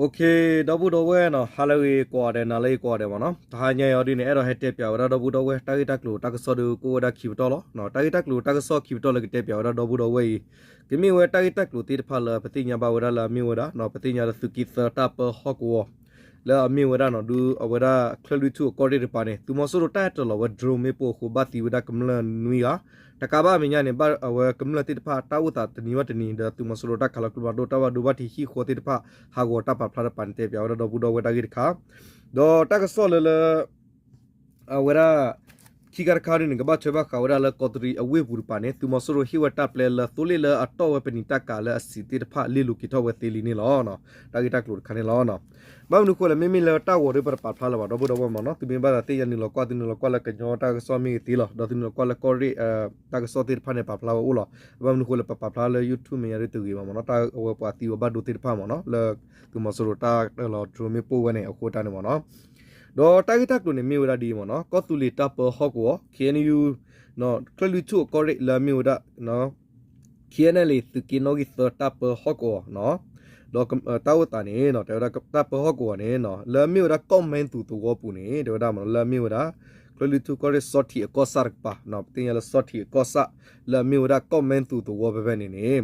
ဒီပုၢ်ဒီဝဲၢ်နီၤ ဟါလၢအဂ့ၤကိးဂၤဒဲး နၤလၢအဂ့ၤကိးဂၤဒဲးမ့ၢ်နီၤ, တဟါညါအံၤဒ်န့ၣ် အဲၣ်ဒိးဟဲတဲပၠးဝဲဒၣ်ဒီပုၢ်ဒီဝဲၢ် တၢ်ဂ့ၢ်တၢ်ကျိၤတၢ်ကစီၣ်ဒုးကအိၣ်ဝဲဒၣ်ခံပတီၢ်လီၤ. တၢ်ဂ့ၢ်တၢ်ကျိၤတၢ်ကစီၣ်ခံပတီၢ်လၢကတဲပၠးဝဲဒၣ်ဒီပုၢ်ဒီဝဲၢ်အံၤ ကမ့ၢ်ဝဲတၢ်ဂ့ၢ်တၢ်ကျိၤသ့ၣ်တဖၣ်လၢပသ့ၣ်ညါဘၣ်ဝဲဒၣ်လၢအမ့ၢ်ဝဲဒၣ် ပသ့ၣ်ညါလၢသုးက့သၢတၢ်ပၢဟီၣ်ကဝီၤ လၢအမ့ၢ်ဝဲဒၣ်နီၤ ဒုးအဝဲဒၣ်ချၢၣ်လွံၢ်ထူၣ်အကီၢ်ရ့ၣ်တကပၤန့ၣ် သုးမီၤစိရိၤတၢ်ဟဲတၢၤလီၤဝဲ drone မ့ၣ်ပိၢ်အဃိ ဘၣ်သံဝဲဒၣ်ကမျၢၢ်နွံဂၤ, တကးဘၣ်အမဲာ်ညါန့ၣ် ဘၣ်အဝဲကမျၢၢ်သ့ၣ်တဖၣ် တၢ်အိၣ်သးတနံၤဘၣ်တနံၤ ဒီးသုးမီၤစိရိၤတၢ်ခးလီၤကျိဖးဒိၣ် တၢ်ဘၣ်ဒိဘၣ်ထံးဟံၣ်ဃီသ့ၣ်တဖၣ် ဟးဂီၤတၢ်ပာ်ဖျါတကပၤန့ၣ် တဲပၠးဝဲဒၣ်ဒီပုၢ်ဒီဝဲၢ်တၢ်ဂ့ၢ်တခါ, ဒီးတၢ်ကစီၣ်လၢလၢ အဝဲဒၣ် ခံခါတခါဒ်န့ၣ် ကဘၣ်ထွဲဘၣ်ဃးဝဲဒၣ်လၢကီးတရံးအဝ့ၢ်ပူၤတကပၤန့ၣ် သုးမီၤစိရိၤဟ့ၣ်ဝဲတၢ်ပျဲလၢသိလ့ၣ်လၢအတီၢ်ဝဲပနံာ်တၢ်ကၤလၢအစံာ်သ့ၣ်တဖၣ် လ့ၣ်လိၤက့ၤထီၣ်ဝဲသ့လံန့ၣ်လီၤ. တၢ်ဂ့ၢ်တၢ်ကျိၤတခါန့ၣ်လီၤ. ဘၣ်မနုၤအဃိလဲၣ် မ့မ့ၢ်လၢတၢ်ဂီၤဒီးပတပာ်ဖျါလၢၤဘၣ် ဒီပုၢ်ဒီဝဲၢ်မ့ၢ်နီၤ, သုမ့ၢ်ဘၣ်သးသ့ၣ်ညါနုာ်လီၤကွၢ် သုနုာ်လီၤကွၢ်လၢကညီတၢ်ကစီၣ်မ့ၢ်ဂ့ၤသ့လီၤ, ဒီးသုနုာ်လီၤကွၢ်လၢကီၢ်ရ့ၣ် တၢ်ကစီၣ်သ့ၣ်တဖၣ်န့ၣ် ပာ်ဖျါဝဲအိၣ်လီၤ. ဘၣ်မနုၤအဃိလဲၣ် ပပာ်ဖျါလၢ YouTube မဲာ်ညါဒ်တဂ့ၤဘၣ်မ့ၢ်နီၤ, တၢ်အဝဲပှၤသံဝဲဘၣ်ဒိသ့ၣ်တဖၣ်မ့ၢ်နီၤ လၢသုးမီၤစိရိၤတၢ်တၢၢ်လီၤ drone မ့ၣ်ပိၢ်ဝဲန့ၣ် အဃိတၢ်န့ၣ်မ့ၢ်နီၤ. ဒီးတၢ်ဂ့ၢ်တၢ်ကျိၤန့ၣ်မ့ၢ်ဝဲဒၣ်ဒ်အံၤမ့ၢ်နီၤ, ကီၢ်သူလ့ၤတၢ်ပၢဟီၣ်ကဝီၤ KNU ချၢၣ်လွံၢ်ထူၣ်အကီၢ်ရ့ၣ်လၢအမ့ၢ်ဝဲဒၣ် KNLA သုးက့နီၣ်ဂံၢ်သၢတၢ်ပၢဟီၣ်ကဝီၤနီၤ, ဒီးတၢ်အိၣ်သးန့ၣ် တဲဝဲဒၣ်တၢ်ပၢဟီၣ်ကဝီၤန့ၣ် လၢအမ့ၢ်ဝဲဒၣ်ကီၢ်မဲသူးသဝီပူၤန့ၣ် တဲဝဲဒၣ်မ့ၢ်နီၤ လၢအမ့ၢ်ဝဲဒၣ် ချၢၣ်လွံၢ်ထူၣ်ကီၢ်ရ့ၣ်စီထံးအကီၢ်ဆၣ်တကပၤ ပသ့ၣ်ညါလၢစီထံးအကီၢ်ဆၣ် လၢအမ့ၢ်ဝဲဒၣ်ကီၢ်မဲသူးသဝီဖဲဖဲန့ၣ်န့ၣ်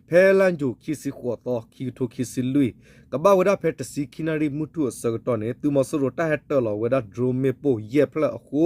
ဖဲလါယူၤခံဆံဃိးသီ ခံကထိခံဆံလွံၢ် ကဘၣ်ဝဲဒၣ်ဖဲတဆံခံနၣ်ရံၣ်မုၢ်ထူၣ်အဆၢကတီၢ်န့ၣ် သုးမီၤစိရိၤတၢ်ဟဲတၢၤလီၤဝဲဒၣ် drone မ့ၣ်ပိၢ်ယဲၢ်ဖျၢၣ်အဃိ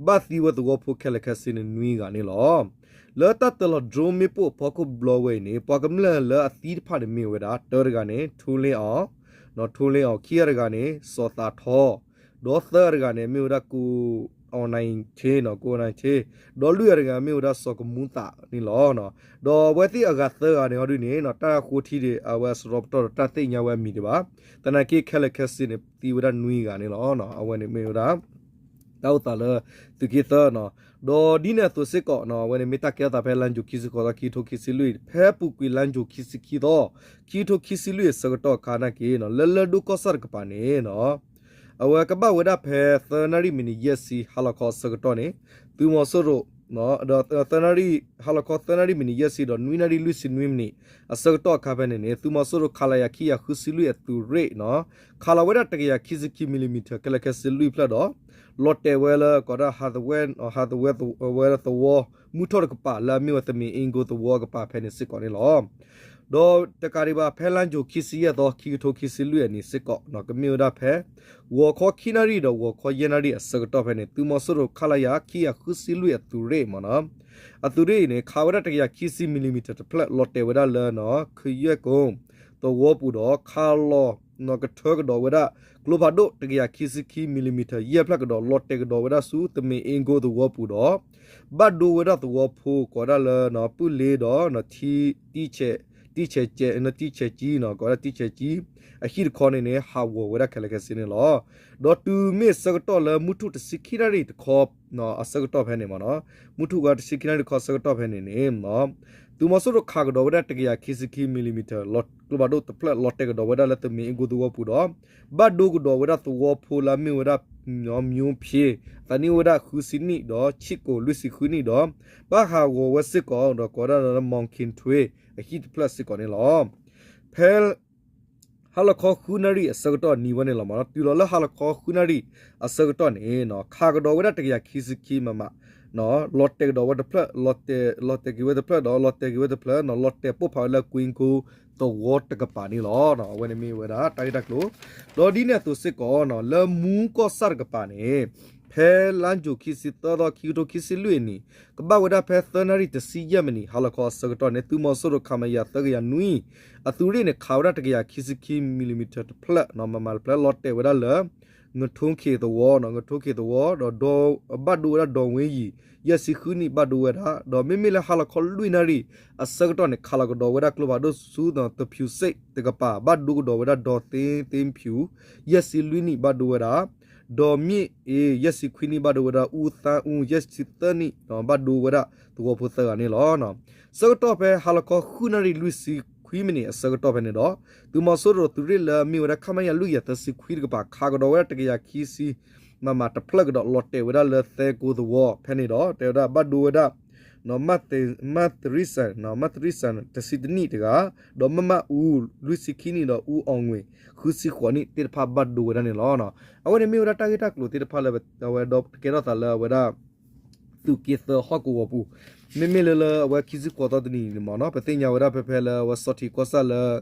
ဘၣ်သံဝဲသဝီဖိခဲလၢာ်ခဲဆ့န့ၣ်နွံဂၤန့ၣ်လီၤ. လၢတၢ်တၢၤလီၤ drone မ့ၣ်ပိၢ်အဖီခိၣ်ဘျီဝဲအံၤန့ၣ် ပှၤကမျၢၢ်လၢအသံတဖၣ်န့ၣ်မ့ၢ်ဝဲဒၣ် တၢတဂၤန့ၣ် ထူလ့အီၤ ထူလ့အီၤ ခံဂၤတဂၤန့ၣ် စီၤသးထီ ဒီးသၢဂၤတဂၤန့ၣ် မ့ၢ်ဝဲဒၣ် ကိးအီၣ်နၢ်ဆ့ ကိးအီၣ်နၢ်ဆ့ ဒီးလွံၢ်ဂၤတဂၤမ့ၢ်ဝဲဒၣ်စီၤကမူသးန့ၣ်လီၤ. ဒီးအဝဲသ့ၣ်အဂၤသၢဂၤန့ၣ်ဟီဒ်န့ၣ် တၢ်ဃိထံဒံး အဝဲစရီပတီၢ်ဒီးတၢ်သ့ၣ်ညါဝဲအမံၤဒံးဘၣ်. သနာ်က့ခဲလၢာ်ခဲဆ့န့ၣ် သံဝဲဒၣ်နွံဂၤန့ၣ်လီၤ. အဝဲန့ၣ်မ့ၢ်ဝဲဒၣ် တၢ်အိၣ်သးလၢ သုးက့သၢနီၤ. ဒီးဒ်န့ၣ်အသိးစ့ၢ်ကီး အဝဲန့ၣ်မ့ၢ်တၢ်ကဲထီၣ်သးဖဲလါယူၤခံဆံဃိးသီ ခံကထိခံဆံလွံၢ် ဖဲအပူၤကွံာ်လါယူၤခံဆံခံသီ ခံကထိခံဆံလွံၢ်အဆၢကတီၢ်အခါနာ်က့နီၤ လၢလၢၢ်ဒိၣ်ကီၢ်ဆၣ်တကပၤန့ၣ်နီၤ အဝဲကဘၣ်ဝဲဒၣ်ဖဲသၢနၣ်ရံၣ်မံးနံးယဲၢ်ဆံ ဟါလီၤခီအဆၢကတီၢ်န့ၣ် သုးမီၤစိရိၤ ဒီးသၢနၣ်ရံၣ် ဟါလီၤခီသၢနၣ်ရံၣ်မံးနံးယဲၢ်ဆံဒီးနွံနၣ်ရံၣ်လွံၢ်ဆံနွံမံးနံး အဆၢကတီၢ်အခါဖဲန့ၣ်န့ၣ် သုးမီၤစိရိၤ ခလရ ခံကယၤဃုဆံလွံၢ်အသုးရ့ၣ်နီၤ ခးလီၤဝဲဒၣ်တကယၤခံဆံခံ millimeter ခဲလၢာ်ခဲဆ့လွံၢ်ဖျၢၣ်ဒီး လီၤတဲာ်ဝဲလၢကီးဒၣ် ဟးသဝဲ ဟးသဝဲဝဲသဝီ မုၢ်ထီၣ်တကပၤ လၢအမ့ၢ်ဝဲသမ့ၣ်အ့ကိသဝီအကပၤဖဲန့ၣ်စ့ၢ်ကီးန့ၣ်လီၤ. ဒီးတကးဒံးဘၣ် ဖဲလါယူၤခံဆံယဲၢ်သီ ခံကထိခံဆံလွံၢ်အနံၤစ့ၢ်ကီး ကမ့ၢ်ဝဲဒၣ်ဖဲ ဂီၤခီခံနၣ်ရံၣ်ဒီးဂီၤခီယဲၢ်နၣ်ရံၣ်အဆၢကတီၢ်ဖဲန့ၣ် သုးမီၤစိရိၤ ခလရ ခံကယၤဃုဆံလွံၢ်အသုးရ့ၣ်မ့ၢ်နီၤ အသုးရ့ၣ်အံၤန့ၣ် ခးဝဲဒၣ်တကယၤခံဆံ millimeter တဖျၢၣ် လီၤတဲာ်ဝဲဒၣ်လၢ ခယွဲၣ်ကိသဝီပူၤဒီး ခးလီၤ ကထၢကဒီးဝဲဒၣ် ကျိဖးဒိၣ်တကယၤခံဆံခံ millimeter ယဲၢ်ဖျၢၣ်ကဒီး လီၤတဲာ်ကဒီးဝဲဒၣ်ဆူသမ့ၣ်အ့ကိသဝီပူၤဒီး ဘၣ်ဒိဝဲဒၣ်သဝီဖိကိးဒၣ်လၢ ပုၢ်လ့ဒီး တံဆဲးကၠံ တံဆဲးကၠံ ကိးဒၣ်တံဆဲးကၠံ အဟံၣ်တခီန့ၣ်န့ၣ် ဟးဂီၤဝဲဒၣ်ခဲလၢာ်ခဲဆ့န့ၣ်လီၤ. ဒီးတုၤမ့ၢ်ဆၢကတီၢ်လၢမုၢ်ထူၣ်တဆံခံနၣ်ရံၣ်တခီ အဆၢကတီၢ်ဖဲန့ၣ်မ့ၢ်နီၤ မုၢ်ထူၣ်ဝဲတဆံခံနၣ်ရံၣ်တခီအဆၢကတီၢ်ဖဲန့ၣ်န့ၣ် သုးမီၤစိရိၤခးကဒီးဝဲဒၣ်တကယၤခံဆံခံ millimeter ကျိဖးဒိၣ်တဖျၢၣ် လီၤတဲာ်ကဒီးဝဲဒၣ်လၢသမ့ၣ်အ့ကိသဝီပူၤဒီး ဘၣ်ဒိကဒီးဝဲဒၣ်သဝီဖိလၢအမ့ၢ်ဝဲဒၣ် မျိုးဖြေ အသးနံၣ်အိၣ်ဝဲဒၣ်ဃုဆံနံၣ်ဒီး ဆံးကိာ်လွံၢ်ဆံဃုနံၣ်ဒီး ဘၣ်ဟးဂီၤဝဲစ့ၢ်ကီးဒီးကိးဒၣ်လၢ မောင်ခင်ထွေး အဟံၣ်တဖျၢၣ်စ့ၢ်ကီးန့ၣ်လီၤ. ဖဲ ဟါလီၤခီဃုနၣ်ရံၣ်အဆၢကတီၢ်နံၤဝဲန့ၣ်လီၤမ့ၢ်နီၤ တုၤလီၤလၢဟါလီၤခီဃုနၣ်ရံၣ်အဆၢကတီၢ်န့ၣ် ခးကဒီးဝဲဒၣ်တကယၤခံဆံခံ မမ လီၤတဲာ်ကဒီးဝဲတဖျၢၣ် လီၤတဲာ်က့ၤဝဲတဖျၢၣ်ဒီး လီၤတဲာ်က့ၤဝဲတဖျၢၣ် လီၤတဲာ်ပိၢ်ဖးဝဲလၢ ကွ့ကိသဝီတကပၤန့ၣ်လီၤ. အဝဲန့ၣ်မ့ၢ်ဝဲဒၣ်တၢ်ဂ့ၢ်တၢ်ကျိၤ ဒီးဒ်န့ၣ်အသိးစ့ၢ်ကီး လၢမူကီၢ်ဆၣ်တကပၤန့ၣ် ဖဲလါယူၤခံဆံသၢသီ ခံကထိခံဆံလွံၢ်အနံၤ ကဘၣ်ဝဲဒၣ်ဖဲသၢနၣ်ရံၣ်တဆံယဲၢ်မံးနံး ဟါလီၤခီအဆၢကတီၢ်န့ၣ် သုးမီၤစိရိၤ ခမရ သၢကယၤနွံ အသုးရ့ၣ်န့ၣ် ခးဝဲဒၣ်တကယၤခံဆံခံ millimeter တဖျၢၣ် မမ တဖျၢၣ် လီၤတဲာ်ဝဲဒၣ်လၢ ငထိၣ်ခ့သဝီ ငထိၣ်ခ့သဝီ ဒီး ဘၣ်ဒိဝဲဒၣ် ဒေါ်ဝင်းယဉ် ယဲၢ်ဆံဃုနံၣ် ဘၣ်ဒိဝဲဒၣ် ဒီးမ့မ့ၢ်လၢဟါလီၤခီလွံၢ်နၣ်ရံၣ်အဆၢကတီၢ်န့ၣ် ခးလီၤကဒီးဝဲဒၣ်ကျိဖးဒိၣ်ဆူ သဖြူစ့ၣ်တကပၤ ဘၣ်ဒိကဒီးဝဲဒၣ် ဒေါ်သင်းသင်းဖြူ ယဲၢ်ဆံလွံၢ်နံၣ် ဘၣ်ဒိဝဲဒၣ် ဒီးမ့ၢ်အ့ ယဲၢ်ဆံခွံနံၣ် ဘၣ်ဒိဝဲဒၣ် အူသၣ်အူ ယဲၢ်ဆံသၢနံၣ် ဘၣ်ဒိဝဲဒၣ်သဝီဖိသၢဂၤန့ၣ်လီၤ. ဆၢကတီၢ်ဖဲဟါလီၤခီဃုနၣ်ရံၣ်လွံၢ်ဆံခွံမံးနံးအဆၢကတီၢ်ဖဲန့ၣ်ဒီး သုးမီၤစိရိၤသုးရ့ၣ်လၢအမ့ၢ်ဝဲဒၣ် ခမရ လွံၢ်ကယၤသၢဆံခွံတကပၤ ခးကဒီးဝဲဒၣ်တကယၤခံဆံ မမ တဖျၢၣ်ကဒီး လီၤတဲာ်ဝဲဒၣ်လၢသဲကိသဝီဖဲန့ၣ်ဒီး တဲဝဲဒၣ်ဘၣ်ဒိဝဲဒၣ် မၢ်သရံစၢၣ် မၢ်သရံစၢၣ် တဆံတနံၣ်တဂၤ, ဒီးမၢ်မၢ်အူ လွံၢ်ဆံခံနံၣ် ဒီးအူအီၣ်ငွေ့ ဃုဆံဃိးနံၣ်သ့ၣ်တဖၣ်ဘၣ်ဒိဝဲဒၣ်န့ၣ်လီၤ. အဝဲန့ၣ်မ့ၢ်ဝဲဒၣ်တၢ်ဂ့ၢ်တၢ်ကျိၤသ့ၣ်တဖၣ်လၢ အဝဲဒီးကဲထီၣ်သးလၢအဝဲဒၣ် သုးက့သၢဟီၣ်ကဝီၤပူၤ, မ့မ့ၢ်လၢလၢအဝဲခံဆံဃိးသီတနံၤန့ၣ်မ့ၢ်နီၤ ပသ့ၣ်ညါဝဲဒၣ်ဖဲဖဲလၢအဝဲစီၤထံးကီၢ်စဲၣ်လၢ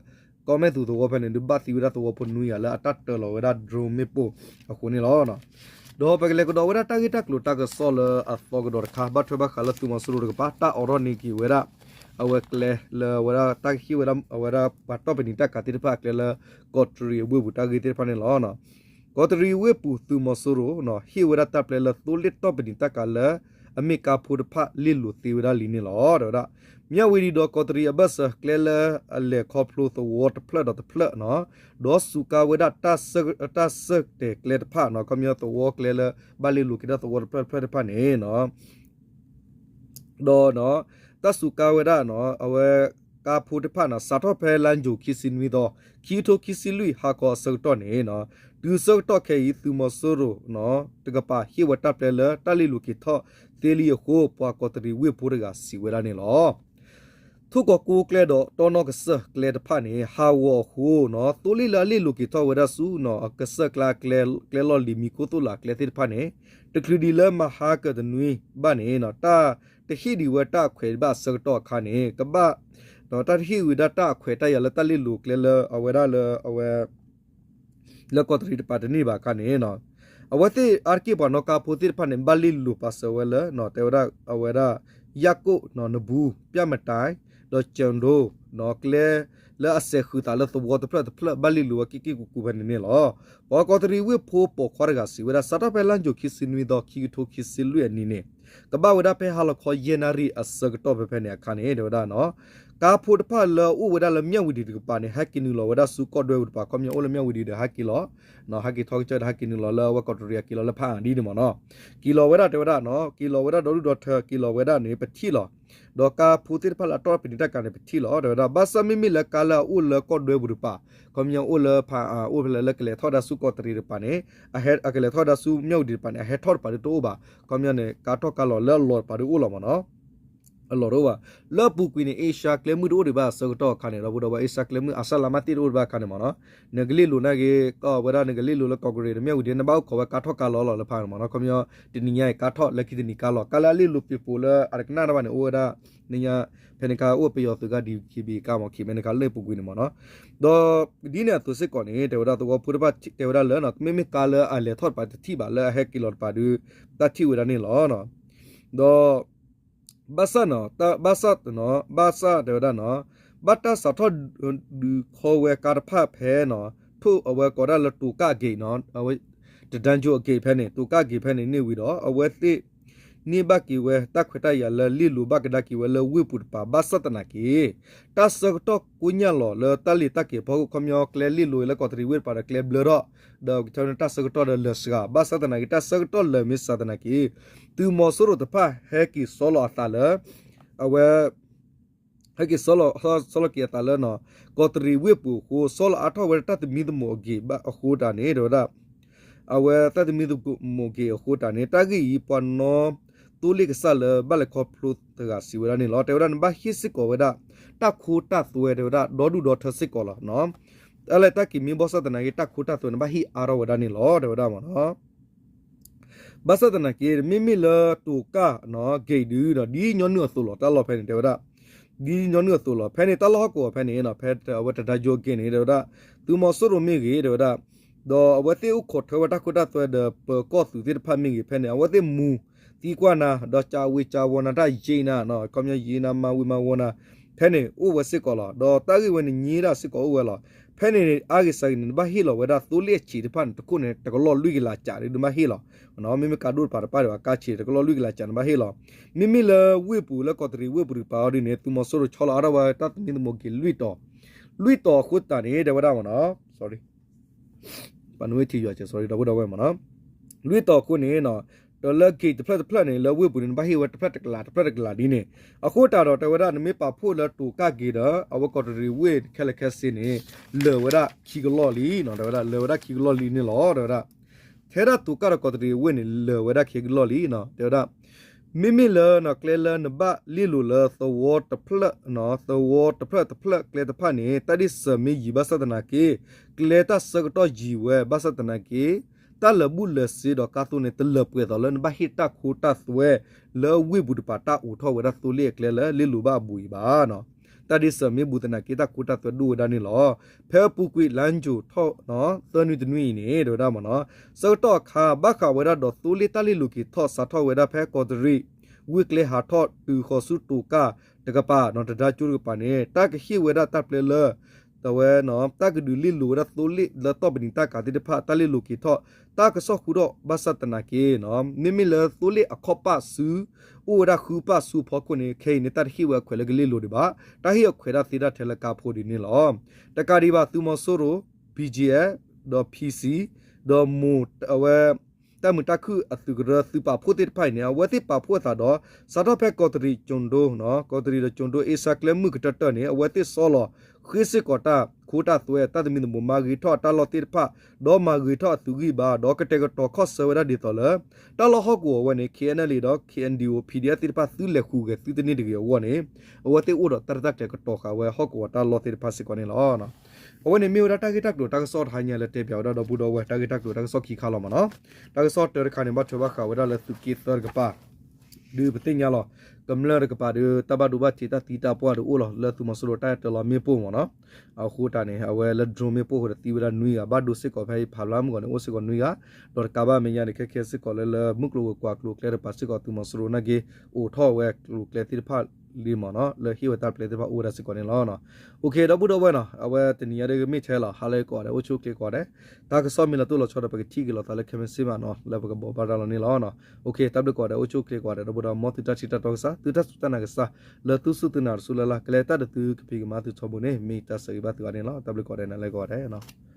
ကီၢ်မဲၢ်သူးသဝီဖဲန့ၣ် ဒုးဘၣ်သံဝဲဒၣ်သဝီဖိနွံဂၤလၢအတၢ်တၢလီၤဝဲဒၣ် drone မ့ၣ်ပိၢ်အဃိန့ၣ်လီၤ. ဒီးပကလဲၤကဒီးဝဲဒၣ်တၢ်ဂ့ၢ်တၢ်ကျိၤတၢ်ကစီၣ်လၢအသီကဒီးတခါ ဘၣ်ထွဲဘၣ်ဃးလၢသုးမီၤစိရိၤတကပၤ တၢ်အိးထီၣ်န့ၢ်က့ၤဝဲဒၣ် အဝဲကျဲလၢအဝဲဒၣ်တၢ်ဟ့ၣ်ဝဲဒၣ်အဝဲဒၣ်ပှၤတီၢ်ပနံာ်တၢ်ကၤသ့ၣ်တဖၣ်အကျဲလၢ ကီးတရံးအဝ့ၢ်ပူၤတၢ်ဂ့ၢ်သ့ၣ်တဖၣ်န့ၣ်လီၤ. ကီးတရံးဝ့ၢ်ပူၤသုးမီၤစိရိၤ ဟ့ၣ်ဝဲဒၣ်တၢ်ပျဲလၢသိလ့ၣ်တီၢ်ပနံာ်တၢ်ကၤလၢ အမ့ၢ်ကါဖိတဖၣ်လ့ၣ်လိၤသ့ဝဲဒၣ်လံန့ၣ်လီၤ. တဲဝဲဒၣ် မၠၣ်ဝတံၤဒီးကီးတရံးအဘၢၣ်စၢၤကျဲလၢအလဲၤခီဖျိသဝီတဖျၢၣ်ဒီးတဖျၢၣ်နီၤ, ဒီးစူးကါဝဲဒၣ် တၢ်ဆၢၣ်တဲာ်ကျဲတဖၣ်နီၤ, ခီပညီသဝီကျဲလၢ ဘၣ်လ့ၣ်လိၤက့ၤတၢ်သဝီတဖျၢၣ်တဖျၢၣ်တဖၣ်န့ၣ် ဒီး တၢ်စူးကါဝဲဒၣ် အဝဲ ကါဖိတဖၣ်န့ၣ် စးထီၣ်ဖဲလါယူၤခံဆံနွံသီ ခံကထိခံဆံလွံၢ်ဟါခီအဆၢကတီၢ်န့ၣ် တုၤဆၢကတီၢ်ခဲအံၤ သုးမီၤစိရိၤ တကပၤဟ့ၣ်ဝဲတၢ်ပျဲလၢတၢ်လ့ၣ်လိၤက့ၤထီၣ်သ့လံအဃိ ပှၤကီးတရံးဝ့ၢ်ဖိတဂၤစံးဝဲဒၣ်န့ၣ်လီၤ. ထိၣ်ကီးကိးကျဲဒီးတီၢ်နီၣ်ကစၢၢ်ကျဲတဖၣ်န့ၣ် ဟးဂီၤအဃိနီၤ သိလ့ၣ်လၢအလ့ၣ်လိၤက့ၤထီၣ်ဝဲဒၣ်ဆူ အကစၢၢ်ကျါ ကျဲလီၢ်လံၤမံခိၣ်သိၣ်လးကျဲသ့ၣ်တဖၣ်န့ၣ် တချုးဒံးလၢမဟါကတနွံဘၣ်န့ၣ် တၢ်တဟ့ၣ်ဒံးဝဲတၢ်အခွဲးဘၣ်အဆၢကတီၢ်အခါန့ၣ် ကဘၣ် တၢ်တဟ့ၣ်ဝဲဒၣ်တၢ်အခွဲးတၢ်ယာ်လၢတၢ်လ့ၣ်လိၤကျဲလၢအဝဲဒၣ်လၢအဝဲ လၢကီးတရံးတကပၤတန့ၢ်ဘၣ်အခါန့ၣ် အဝဲသ့ၣ်အါတက့ၢ်ပှၤနီၣ်ကါဖိသ့ၣ်တဖၣ်န့ၣ် ဘၣ်လ့ၣ်လိၤပာ်စၢၤဝဲလၢ တဲဝဲဒၣ်အဝဲဒၣ် ယၣ်ကိၣ် နဘူ ပျၢ်မတၤ ဒီးကၠၢၣ်ဒိ ကျဲလၢအစဲးဃုာ်သးလၢသဝီတဖျၢၣ်တဖျၢၣ် ဘၣ်လ့ၣ်လိၤဝဲက့ၢ်က့ၢ်ကူကူဖဲန့ၣ်န့ၣ်လီၤ. ပှၤကီးတရံးဝ့ၢ်ဖိပိာ်ခွါတဂၤစံးဝဲဒၣ် စးထီၣ်ဖဲလါယူၤခံဆံနွံသီ ခံကထိခံဆံလွံၢ်အနံၤန့ၣ် ကဘၣ်ဝဲဒၣ်ဖဲဟါလီၤခီယဲၢ်နၣ်ရံၣ်အဆၢကတီၢ်ဖဲဖဲန့ၣ်အခါန့ၣ် တဲဝဲဒၣ် ကါဖိတဖၣ်လၢအအိၣ်ဝဲဒၣ်လၢမၠၣ်ဝတံၤတကပၤန့ၣ် ဟဲက့ၤနုာ်လီၤဝဲဒၣ်ဆူကီၢ်ဒွဲပူၤတကပၤ ခီပညီအိၣ်လၢမၠၣ်ဝတံၤဒီးဟဲက့ၤလီၤ ဟဲက့ၤထီၣ်ကစၢၢ်ဒီးဟဲက့ၤနုာ်လီၤလၢအဝဲကီးတရံးအက့ၤလီၤလၢဖးအါဒ်န့ၣ်မ့ၢ်နီၤ က့ၤလီၤဝဲဒၣ်တဲဝဲဒၣ် က့ၤလီၤဝဲဒၣ်ဒီဒူၣ်ဒီထၢ က့ၤလီၤဝဲဒၣ်န့ၣ် ပထံၣ်လီၤ ဒီးကါဖိသ့ၣ်တဖၣ်လၢအတီၢ်ပနံာ်တၢ်ကၤန့ၣ် ပထံၣ်လီၤ တဲဝဲဒၣ် ဘၣ်ဆၣ်မ့မ့ၢ်လၢကါလၢအအိၣ်လၢကီၢ်ဒွဲပူၤတကပၤ ခီပညီအိၣ်လၢဖးအါ အိၣ်ဖဲလဲၣ်လၢကလဲၤထီၣ်ဝဲဒၣ်ဆူကီးတရံးတကပၤန့ၣ် အကလဲၤထီၣ်ဝဲဒၣ်ဆူမၠၣ်ဝတံၤတကပၤန့ၣ် အဟဲထီၣ်တကပၤဒုးတအိၣ်ဘၣ် ခီပညီန့ၣ် ကါထီၣ်ကါလီၤလၢအလီၢ်တကပၤဒုးအိၣ်လီၤမ့ၢ်နီၤ အလီၢ်တအိၣ်ဘၣ် လၢအပူၤကွံာ်န့ၣ် အ့ရှါကျဲမုၢ်တအိၣ်ဒံးဘၣ်အဆၢကတီၢ်အခါန့ၣ် ဒီပုၢ်ဒီဝဲၢ် အ့ရှါကျဲမုၢ်အစၢ်လါမၢ်သ့ၣ်တအိၣ်ဒံးဘၣ်အခါန့ၣ်မ့ၢ်နီၤ နကလ့ၣ်လိၤန့ၣ်ဂ့ၤ ကီၢ်ဝဲဒၣ်နကလ့ၣ်လိၤလၢကီးတရံး နမၠၣ်ဝတံၤ နဘၣ်အိၣ်ခိးဝဲကါထီၣ်ကါလီၤလီၤလၢဖးန့ၣ်မ့ၢ်နီၤ ခီပညီ တနံၤညါအံၤကါထီၣ် လၢခံတနံၤကါလီၤ ကါလၢအလ့ၣ်လိၤပ့ၤပိၤလၢအတကနၣ်တၢ်ဘၣ်န့ၣ် အိၣ်ဝဲဒၣ် နညါ ဖဲန့ၣ်ခါအိၣ်ပယီၤသုးကါ ဒီး ခ့ဘံၣ် ကါမ့ၢ် ခ့မ့ၢ်န့ၣ်ခါ လၢအပူၤကွံာ်န့ၣ်မ့ၢ်နီၤ ဒီးဒ်န့ၣ်အသိးစ့ၢ်ကီးန့ၣ် တဲဝဲဒၣ်သဝီဖိတဖၣ်တဲဝဲဒၣ်လၢ မ့မ့ၢ်ကါလၢအလဲၤထီၣ်တကပၤတထံၣ်ဘၣ် လၢအဟဲက့ၤလီၤတကပၤဒုး တၢ်ထံၣ်ဝဲဒၣ်န့ၣ်လီၤ ဒီး ဘၣ်ဆၣ် ဘၣ်ဆၣ် ဘၣ်ဆၣ်တဲဝဲဒၣ်နီၤ ဘၣ်တၢ်စးထီၣ်ဒုးခီဝဲကါတဖၣ်ဖဲနီၤ ထိၣ်အဝဲကိးဒၣ်လၢတိၤကၣ်အဂ့ၤနီၤ အဝဲ တဒၣ်ကၠိအဂ့ၤဖဲန့ၣ် တိၤကၣ်အဂ့ၤဖဲန့ၣ်န့ၣ်ဝံၤဒီး အဝဲသ့ၣ် န့ၢ်ဘၣ်က့ၤဝဲတၢ်ခွဲးတၢ်ယာ်လၢလ့ၣ်လိၤဘၣ်ကဒါက့ၤဝဲလၢဝ့ၢ်ပူၤတကပၤ ဘၣ်ဆၣ်သနာ်က့ တၢ်ဆၢကတီၢ်ကိညၣ်လီၤလၢတၢ်လ့ၤတၢ်ကဲၤဖီခိၣ် ခီပညီကျဲလ့ၣ်လိၤလၢကီးတရံးဝ့ၢ်တကပၤဒီးကျဲဘျၢထီၣ် ဒီးကဆီန့ၣ်တၢ်ဆၢကတီၢ်ဒီးလၢာ်စှၤ ဘၣ်ဆၣ်သနာ်က့ တၢ်ဆၢကတီၢ်လၢာ်မ့ၢ်စှၤသနာ်က့ သုးမီၤစိရိၤတဖၣ်ဟဲက့ၤဆီလီၤအသးလၢ အဝဲ ဟဲက့ၤဆီလီၤ ဆီလီၤက့ၤအသးလၢ ကီးတရံးဝ့ၢ်ပူၤအဃိ ဆီလီၤအါထီၣ်ဝဲဒၣ်တၢ်သမံသမိးအဂ့ၤဘၣ်အဃိတၢ်န့ၣ် တဲဝဲဒၣ် အဝဲတၢ်သမံသမိးအဂ့ၤအဃိတၢ်န့ၣ် တၢ်ဂ့ၢ်အံၤ ပှၤနီၣ်သိလ့ၣ်ကစၢ်လၢဘၣ်လဲၤခီဖျိတဂၤစံးဝဲဒၣ်န့ၣ်လီၤ. တဲဝဲဒၣ် နဘၣ်ဟ့ၣ်စ့ၢ်ကီးဝဲဒၣ် တၢ်ခိတၢ်သွဲ တဲဝဲဒၣ် ဒီဒူၣ်ဒီထၢစ့ၢ်ကီးလီၤ. တၢ်လဲၤတၢ်က့ၤမ့ၢ်ဘၣ်ဆၣ်သနာ်က့ တၢ်ခိတၢ်သွဲန့ၣ် ဘၣ်ဟ့ၣ်အါထီၣ်ဝဲဒၣ်န့ၣ်လီၤ တဲဝဲဒၣ်မ့ၢ်နီၤ ဘၣ်ဆၣ်သနာ်က့ မ့မ့ၢ်လၢတိၤကၣ် ဂ့ၤဒုးဒီး ဒ်ညီနုၢ်အသိးလီၤ တၢ်လီၢ်ဖဲန့ၣ် တဲဝဲဒၣ် ဒ်ညီနုၢ်အသိးလီၤ. ဖဲန့ၣ် တၢ်လီၢ်ဟီၣ်ကဝီၤဖဲန့ၣ် ဖဲအဝဲတဒၣ်ကၠိအဂ့ၤန့ၣ် တဲဝဲဒၣ် သုးမီၤစိရိၤမ့ၢ်ဂ့ၤ တဲဝဲဒၣ် ဒီးအဝဲသ့ၣ်အိၣ်ခိးထွဲဝဲတၢ်ခိတၢ်သွဲဒီး ပၢၤကီၢ်သုးသ့ၣ်တဖၣ်မ့ၢ်ဂ့ၤ ဖဲန့ၣ် အဝဲသ့ၣ်မူသံကွၢ်နၤ ဒီးကးဝ့ၤကးဝီၤနၤ တၢ်ယံၤနၤ ခီပညီယံၤနၤ မၤဝ့ၤမၤဝီၤနၤ ဖဲန့ၣ်အိၣ်ဝဲစ့ၢ်ကီးလီၤ. ဒီးတၢ်ဂ့ၢ်ဝဲန့ၣ် ညံဒၣ်စ့ၢ်ကီးအိၣ်ဝဲလီၤ. ဖဲန့ၣ် အါဂ့ၤစှၤဂ့ၤန့ၣ် နဘၣ်ဟ့ၣ်လီၤဝဲဒၣ် သိလ့ၣ်အဆံးတဖၣ်န့ၣ် တခိၣ်န့ၣ် တကလီၢ်လွံၢ်ကလးကး နဘၣ်ဟ့ၣ်လီၤ. မ့မ့ၢ်ကါဒိၣ်တပၤတပၣ်ဒီး အကါဆံး တကလီၢ်လွံၢ်ကလးကး နဘၣ်ဟ့ၣ်လီၤ. မ့မ့ၢ်လၢဝ့ၢ်ပူၤလၢကီးတရံးဝ့ၢ်ပူၤတကပၤအီၤဒ်န့ၣ် သုးမီၤစိရိၤဆီလီၤအါထီၣ်ဝဲတၢ်သမံသမိးက့ၤလွံၢ်တီၤ လွံၢ်တီၤအဃိသတးန့ၣ် တဲဝဲဒၣ်မ့ၢ်နီၤ ပနဝ့ထံယွၤစၢၤ sorry ဒီပုၢ်ဒီဝဲၢ်မ့ၢ်နီၤ လွံၢ်တီၤအဃိန့ၣ် တလၢက့ၤတဖျၢၣ်တဖျၢၣ်န့ၣ် လၢဝ့ၢ်ပူၤန့ၣ် နဘၣ်ဟ့ၣ်ဝဲတဖျၢၣ်တကလး တဖျၢၣ်တကလးဒ်န့ၣ် အဃိတးဒီး တဲဝဲဒၣ် နမ့ၢ်ပာ်ဖှိၣ်လၢတိၤကၣ်က့ၤဒီး အဝဲကီးတရံးဝ့ၢ်ခဲလၢာ်ခဲဆ့န့ၣ် လၢာ်ဝဲဒၣ်ခံကလီၢ်လံ တဲဝဲဒၣ် လၢာ်ဝဲဒၣ်ခံကလီၢ်လံန့ၣ်လီၤ တဲဝဲဒၣ် ထဲဒၣ်တိၤကၣ်ဒီးကီးတရံးအဝ့ၢ်န့ၣ် လၢာ်ဝဲဒၣ်ခံကလီၢ်လံ တဲဝဲဒၣ် မ့မ့ၢ်လၢ ကျဲလၢနဘၣ်လ့ၢ်လိၤလၢသဝီတဖျၢၣ်, သဝီတဖျၢၣ်တဖျၢၣ်ကျဲတဖၣ်န့ၣ် တၢ်ဒ့ၣ်စၢၤမ့ၢ်ယံၤဘၣ်ဆၣ်သနာ်က့ ကျဲတၢ်ဆၢကတီၢ်ယံၤဝဲဘၣ်ဆၣ်သနာ်က့ တၢ်လၢာ်ဘူၣ်လၢာ်စ့ဒီးကါသိန့ၣ် တလၢာ်ပှဲၤသိးလၢနဘၣ်ဟ့ၣ်တၢ်ခိတၢ်သွဲ လၢဝ့ၢ်ပူၤတပၤတၢ်အိးထီၣ်ဝဲဒၣ်သိလ့ၣ်အကျဲလၢလ့ၢ်လိၤဘၣ်အဘူးအံၤဘၣ်. တၢ်ဒ့ၣ်စၢၤမ့ၢ်ဘူးသနာ်က့ တၢ်ခိတၢ်သွဲဒိၣ်ဝဲဒၣ်န့ၣ်လီၤ. ဖဲအပူၤကွံာ်လါယူၤထီၣ် သၢနွံတနွံအံၤန့ၣ် တဲဝဲဒၣ်မ့ၢ်နီၤ ဆၢကတီၢ်အခါ ဘၣ်ဃးဝဲဒၣ်ဒီးသိလ့ၣ်တၢ်လ့ၢ်လိၤက့ၤထီၣ် စးထီၣ်ဝဲဒၣ်ဖဲကီးတရံး ဝ့ၢ်ကျဲဟးထီၣ်တုၤဃီၤဆူတိၤကၢ်တကပၤ တဒါကၠိတကပၤန့ၣ် တၢ်ကဟ့ၣ်ဝဲဒၣ်တၢ်ပျဲလၢ တဝဲ တၢ်ကဒုးလ့ၢ်လိၤဝဲဒၣ်သိလ့ၣ်လၢတီၢ်ပနံာ်တၢ်ကၤသ့ၣ်တဖၣ် တၢ်လ့ၢ်လိၤက့ၤထီၣ် တၢ်ကစီၣ်ဃုထီၣ်ဘၣ်ဆၣ်သနာ်က့ မ့မ့ၢ်လၢသိလ့ၣ်အခီၣ်ပၣ်ဆူ အိၣ်ဝဲဒၣ်ဃုပၣ်ဆူအဖီခိၣ်န့ၣ် ခဲအံၤန့ၣ် တၢ်တဟ့ၣ်ဝဲအခွဲးလၢကလ့ၢ်လိၤဒံးဘၣ်. တၢ်ဟ့ၣ်အခွဲးဒၣ်သ့ဒၣ်ထဲလၢကါဖိဒ်န့ၣ်လီၤ. တကးဒံးဘၣ် သုးမီၤစိရိၤ BGF ဒီး PC ဒီးမိၢ်အဝဲ တၢ်မုာ်တၢ်ခုၣ်အသုးကရၢသုးပာ်ဖှိၣ်သ့ၣ်တဖၣ်အံၤန့ၣ် အဝဲသ့ၣ်ပာ်ဖှိၣ်အသးဒီး စးထီၣ်ဖဲကီးတရံးကၠိၤဒိ ကီးတရံးဒီးကၠိၤဒိ အ့စါကျဲမုၢ်ကတၢၢ်တၢၢ်န့ၣ် အဝဲသ့ၣ်ဆီလီၤဃ့ၢ်စ့ၢ်ကီးတၢ်ခိတၢ်သွဲ တၢ်သမံသမိး မၤဂ့ၤထီၣ်အတၢ်လီၢ်သ့ၣ်တဖၣ် ဒီးမၤဂ့ၤထီၣ်အသုးဂံၢ်ဘါ ဒီးကတဲာ်ကတီၤခီၣ်ဆၢဝဲဒၣ်ဒ်သိးလၢ တၢ်လီၢ်ဟီၣ်ကဝီၤဝဲန့ၣ် KNLA ဒီး KNDO PDF သ့ၣ်တဖၣ်သုလဲၤဃုာ်ဂဲၤသုတန့ၢ်တဂ့ၤအဂီၢ်န့ၣ် အဝဲသ့ၣ်အိၣ်ဒီးတၢ်ရဲၣ်တၢ်ကျဲၤကတီၤဃာ်ဝဲဟီၣ်ကဝီၤတၢ်လီၢ်သ့ၣ်တဖၣ်စ့ၢ်ကီးန့ၣ်လီၤ. အဝဲန့ၣ်မ့ၢ်ဝဲဒၣ်တၢ်ဂ့ၢ်တၢ်ကျိၤတၢ်ကစီၣ်တဟါညါလၢတဲပၠးဝဲဒၣ်ဒီပုၢ်ဒီဝဲၢ် တၢ်ဂ့ၢ်တၢ်ကျိၤတၢ်ကစီၣ်ခံခါလီၤမ့ၢ်နီၤ. တၢ်ကစီၣ်တၢတခါန့ၣ် ဘၣ်ထွဲဘၣ်ဃးဝဲဒၣ်လၢသုးက့သၢတကပၤ ဒုးပသ့ၣ်ညါလီၤ. ကမျၢၢ်တကပၤဒီး တၢ်ဘၣ်ဒိဘၣ်ထံးတၢ်သံတၢ်ပှၢ်ဒီးအိၣ်လီၤ လၢသုးမီၤစိရိၤတၢ်အဲၣ်တၢ်လီၤမ့ၣ်ပိၢ်မ့ၢ်နီၤ. အဃိတၢ်န့ၣ် အဝဲလၢ drone မ့ၣ်ပိၢ်အဃိဒီးသံဝဲဒၣ်နွံဂၤ ဘၣ်ဒိစ့ၢ်ကီးဖဲအံၤဖးဖျါမုၢ်ဂီၤန့ၣ် အိၣ်စ့ၢ်ကီးနွံဂၤ, ဒီးတကးဘၣ်မဲာ်ညါန့ၣ် ခဲခဲစ့ၢ်ကီးလၢ လၢမုၢ်ကျိၤဝဲၤကွာ်ကျိၤကျဲတကပၤစ့ၢ်ကီး သုးမီၤစိရိၤနာ်က့ အိးထီၣ်ဝဲကျိၤကျဲသ့ၣ်တဖၣ်လံမ့ၢ်နီၤ လၢဟ့ၣ်ဝဲတၢ်ပျဲသ့ၣ်တဖၣ်အိၣ်ဝဲဒၣ်စ့ၢ်ကီးန့ၣ်လီၤ. ဒီပုၢ်ဒီဝဲၢ်နီၤ အဝဲတနံၤညါဒီးမ့ၢ်ထဲလီၤ ဟါလၢကိးဂၤဒဲး အိၣ်ဆူၣ်အိၣ်ချ့ကိးဂၤဒဲး, တၢ်ကစီၣ်မ့ၢ်လီၤတိၢ်လီၤဆီဒီး ပကထံၣ်က့ၤလိာ်သးလၢခဲမုၢ်ဆ့ၣ်မးနီၤ လၢပကဘိးဘၣ်တၢ်လီၤန့ၣ်လီၤ. တၢ်ဘျုးကိးဂၤဒဲးအိၣ်ဆူၣ်အိၣ်ချ့ကိးဂၤဒဲး ဒီပုၢ်ဒီဝဲၢ် မ်သုတၢ်ထံၣ်တၢ်တီကစၢ် သုတၢ်စူၢ်တၢ်နာ်ကစၢ် လၢသုစူၢ်သုနာ်တစူၢ်လၢ်လၢ် ကလဲၤတၢ်ဒီးသုကဖံးကမၤသုထီဘိန့ၣ် မ့ၢ်တၢ်ဆၢဂ့ၤဘၣ်သုဂၤန့ၣ်လီၤ. တၢ်ဘျုးကိးဂၤဒဲး နၤလၢကိးဂၤဒဲးနီၤ.